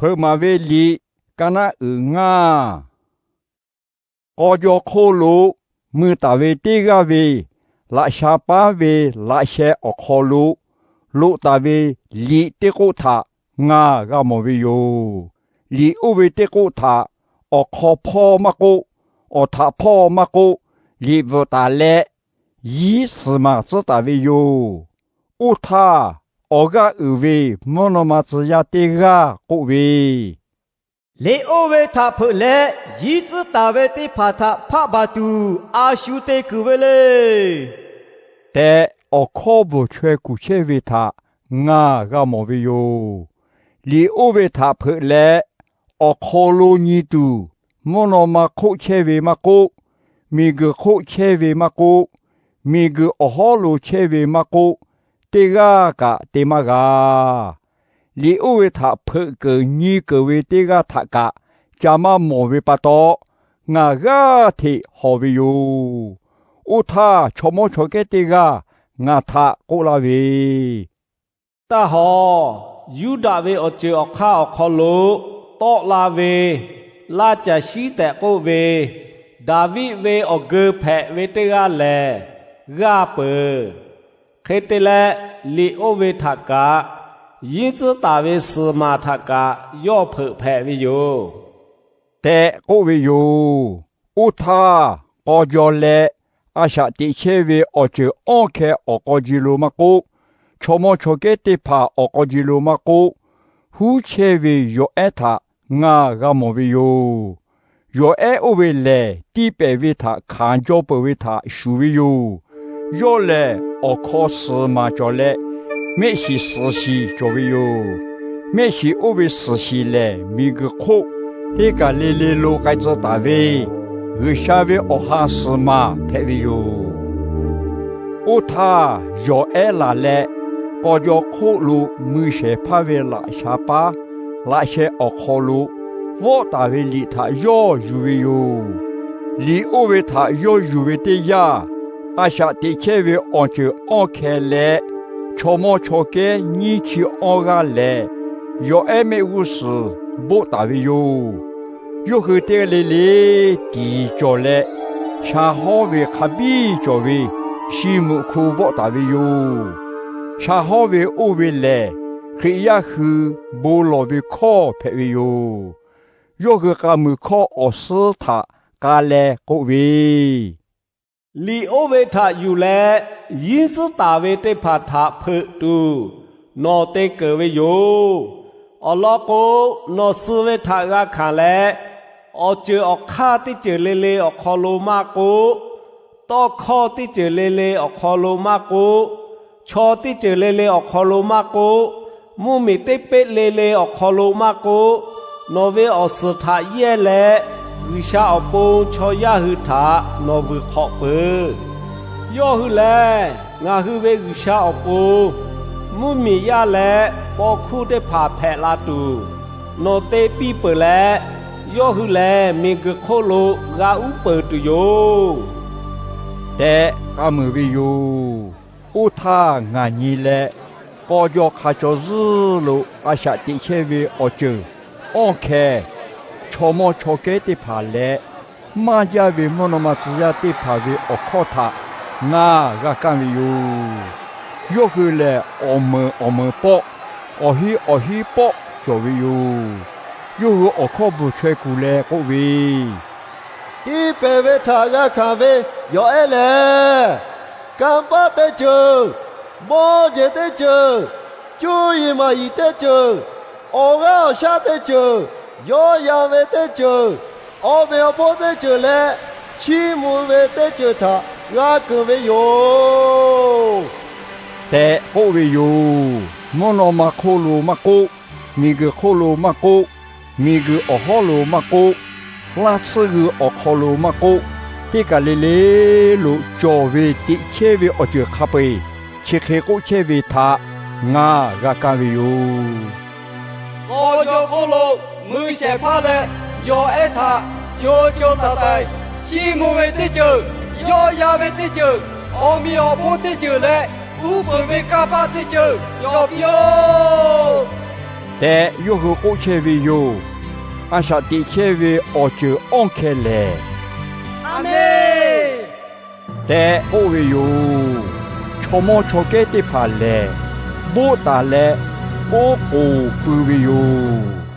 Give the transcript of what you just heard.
Hpeuꞈ maˍ ve liꞈ ka naˆ uiˍ ngaˇ. K'aw jaw hk'oˆ lo mui taˍ ve teˇ g'aˇ ve, laꞈ sha paˉ ve laꞈ sheh awˬ hk'aw lo loꞈ taˍ ve liꞈ teˇ k'oˆ htaꞈ ngaˬ g'a mawˬ ve yoˬ. Liꞈ oˇ ve teˇ k'oˆ htaꞈ awˬ hk'aw hpawˇ maˇ k'oˆ, awˬ htaꞈ hpawˇ maˇ k'oˆ, liꞈ bvuhꞈ taˍ leh yinˉ suhˍ maˬ tcuhˉ taˍ ve yoˬ. Oˇ htaˇ, awˬ g'aˇ uiˍ ve mvuhˇ naw ma tcuh yaˇ teˇ g'aˇ k'oˆ ve, Liꞈ oˇ ve htaꞈ hpeuꞈ leh yinˉ tcuhˉ taˍ ve teˇ hpaˍ htaꞈ hpaˆ baˬ tuˬ a shu te kuiˬ ve le tehꞈ, awˬ hkawˇ bvuhˬ chaweh kuˬ chehˇ ve htaꞈ ngaˬ g'a mawˬ ve yoˬ. Liꞈ oˇ ve htaꞈ hpeuꞈ leh, awˬ hk'aw lo nyi tuˬ mvuhˇ naw ma hk'oˆ chehˇ ve maˇ k'oˆ, miˬguiˬ hk'oˆ chehˇ ve maˇ k'oˆ, miˬguiˬ awˬ hawˉ lo chehˇ ve maˇ k'oˆ, teˇ g'aˇ kaꞈ te maˇ g'a. Liꞈ oˇ ve htaꞈ hpeuꞈ keunˍ nyi keunˍ ve teˇ g'aˇ htaꞈ kaꞈ ca maˇ mawˬ ve pa taw, ngaˬ g'aˇ hteꞈ hawˬ ve yoˬ. Oˇ htaˇ, chaw mawˇ chaw kehˉ teˇ g'aˇ ngaˬ htaꞈ k'oˆ laˇ ve, Taˇ hawˬ. Yuˇdaꞈ ve awˬ ceuˬ awˬ hk'aˇ awˬ hk'aw lo tawˆ la ve, Laˇ caˬ shiˉ tehꞈ k'oˆ ve, Daˍviˆ ve awˬ geu hpehꞈ ve teˇ g'aˇ lehˬ g'aˇ peuˬ. Hk'e te leh, liꞈ oˇ ve htaꞈ kaꞈ, yinˉ tcuhˉ taˍ ve suhˍ maˬ htaꞈ kaꞈ yawˇ hpeuꞈ hpehꞈ ve yoˬ tehꞈ k'oˆ ve yoˬ. Oˇ htaˇ, k'aw jaw leh a shaꞈ teꞈ chehˇ ve awˬ ceuˬ awˇ hkeh awˬ k'aw ji lo maˇ k'oˆ, chaw mawˇ chaw kehˉ teˇ hpaˍ awˬ k'aw ji lo maˇ k'oˆ, huˉ chehˇ ve yawˬ ehˉ htaꞈ ngaˬ g'a mawˬ ve yoˬ. Yawˬ ehˉ oˇ ve lehˬ, tiˇ pehˍ ve htaꞈ hkanˍ jaw peuˬ ve htaꞈ shuˍ ve yoˬ. Yawˇ lehˬ, awˬ hkaw suhˍ maˬ cawˬ leh, mehˆ shiˍ suhˍ shiˍ cawˬ ve yoˬ. Mehˆ shiˍ oˇ ve suhˍ shiˍ lehˬ, miˬguiˬ hk'oˆ teˇ kaˬ le le lo k'ai tcuh taˍ ve G'uiˬsha ve awˬ ha suhˍ maˬ hpehꞈ ve yoˬ. Oˇ htaˇ, yawˬ ehˉ laˬ leh, k'aw jaw hk'oˆ lo mui shehˍ hpaˇ ve laꞈ sha paˉ laꞈ sheh awˬ hk'aw lo vawˆ taˍ ve liꞈ htaꞈ yawˇ yuˬ ve yoˬ. Liꞈ oˇ ve htaꞈ yawˇ yuˬ ve teˇ yanˇ, a shaꞈ teꞈ chehˇ ve awˬ ceuˬ awˇ hkeh leh chaw mawˇ chaw kehˉ nyiˇ chi awˇ g'aˇ lehˬ, yawˬ ehˉ mehˆ g'uˇ suhˍ boˆ taˍ ve yoˬ. Yawˇ hui teˇ g'aˇ le le tiˍ cawˬ leh, sha hawˉ ve hk'a biˇ cawˬ ve shi muꞈ hku vawˆ taˍ ve yoˬ. Sha hawˉ ve oˇ ve lehˬ, Hkriꞈ yaˇ hui bon lawˬ ve hkawˇ hpehꞈ ve yoˬ. Yawˇ hui k'a muiˬ hkawˇ awˬ suhˉ htaꞈ k'a leh k'oˆ ve, Liꞈ oˇ ve htaꞈ yuˬ leh yinˉ tcuhˉ taˍ ve teˇ hpaˍ htaꞈ hpeuꞈ tuˬ nawˬ te keunˍ ve yoˬ. Awˬ lawn k'o, nawˬ suh ve htaꞈ g'a hkanˍ leh, awˬ ceuˬ awˬ hk'aˇ teˇ ceuˬ le le awˬ hk'aw lo maˇ k'oˆ, tawˇ hkawˇ teˇ ceuˬ le le awˬ hk'aw lo maˇ k'oˆ, chaw teˇ ceuˬ le le awˬ hk'aw lo maˇ k'oˆ, mvuhˇmiˬ teˇ peˆ le le awˬ hk'aw lo maˇ k'oˆ, nawˬ ve awˬ suhˍ htaꞈ yehˇ leh, G'uiˬsha awˬ pon chaw yaˇ hui htaꞈ nawˬ vuiˬ hk'awꞈ peuˬ. Yawˇ hui lehˬ, ngaˬ hui ve G'uiˬsha awˬ pon mvuhˇmiˬ yaˇ leh paw hkuˇ teˇ hpaˍ hpehꞈ la tuˬ, nawˬ te piˇ peuˬ leh, yawˇ hui lehˬ miˬguiˬ hk'oˆ lo g'a uˉ peunˍ tuˬ yoˬ tehꞈ k'a muiˬ ve yoˬ. Oˇ htaˇ ngaˬ nyi leh, k'aw jaw hk'a caw zuhˇ lo a shaꞈ teꞈ chehˇ ve awˬ ceuˬ awˇ hkeh, chaw mawˇ chaw kehˉ teˇ hpaˍ leh, maˇ jaˇ ve mvuhˇ naw ma tcuh yaˇ teˇ hpaˍ ve awˬ hkawˇ htaꞈ ngaˬ g'a kaˇ ve yoˬ. Yawˇ hui lehˬ, awˬ meunˍ awˬ meunˍ pawˆ, awˬ hinˉ awˬ hinˉ pawˆ cawˬ ve yoˬ. Yawˇ hui awˬ hkawˇ bvuhˬ chaweh kuˬ leh k'oˆ ve, Tiˇ pehˍ ve htaꞈ g'a hkanˍ ve yawˬ ehˉ lehˬ, kanˇ paˆ teˇ ceuˬ, mawˇ jeˬ teˇ ceuˬ, cuˇ yiˍ maˍ yiˍ teˇ ceuˬ, awˬ g'aˇ awˬ shaˉ teˇ ceuˬ, yawˇ yan ve teˇ ceuˬ, awˬ meꞈ awˬ hponˇ teˇ ceuˬ leh chiˇ mvuh ve teˇ ceuˬ htaꞈ g'a keunˍ ve yoˬ tehꞈ k'oˆ ve yoˬ. Mvuhˇ naw ma hk'oˆ lo maˇ k'oˆ, miˬguiˬ hk'oˆ lo maˇ k'oˆ, miˬguiˬ awˬ hawˉ lo maˇ k'oˆ, laˇ tsuhˇ g'uiˬ awˬ hk'aw lo maˇ k'oˆ, teˇ kaˬ le le lo cawˬ ve teꞈ chehˇ ve awˬ ceuˬ hk'a peu-eˬ chi hk'e k'oˆ chehˇ ve htaꞈ ngaˬ g'a kaˇ ve yoˬ. K'aw jaw hk'oˆ lo mui shehˍ hpaˇ leh yawˬ ehˉ htaꞈ co co taiˍ taiˍ chiˇ mvuh ve teˇ ceuˬ, yawˇ yan ve teˇ ceuˬ, awˬ meꞈ awˬ hponˇ teˇ ceuˬ leh uˉ peunˍ ve kanˇ paˆ teˇ ceuˬ cawˬ piˇ-oˆ. tehꞈ yawˇ hui k'oˆ chehˇ ve yoˬ. A shaꞈ teꞈ chehˇ ve awˬ ceuˬ awˇ hkeh lehˬ, A menˬ tehꞈ k'oˆ ve yoˬ. Chaw mawˇ chaw kehˉ teˇ hpaˍ lehˬ, boˆ taˍ leh oˉ k'oˍ pui ve yoˬ.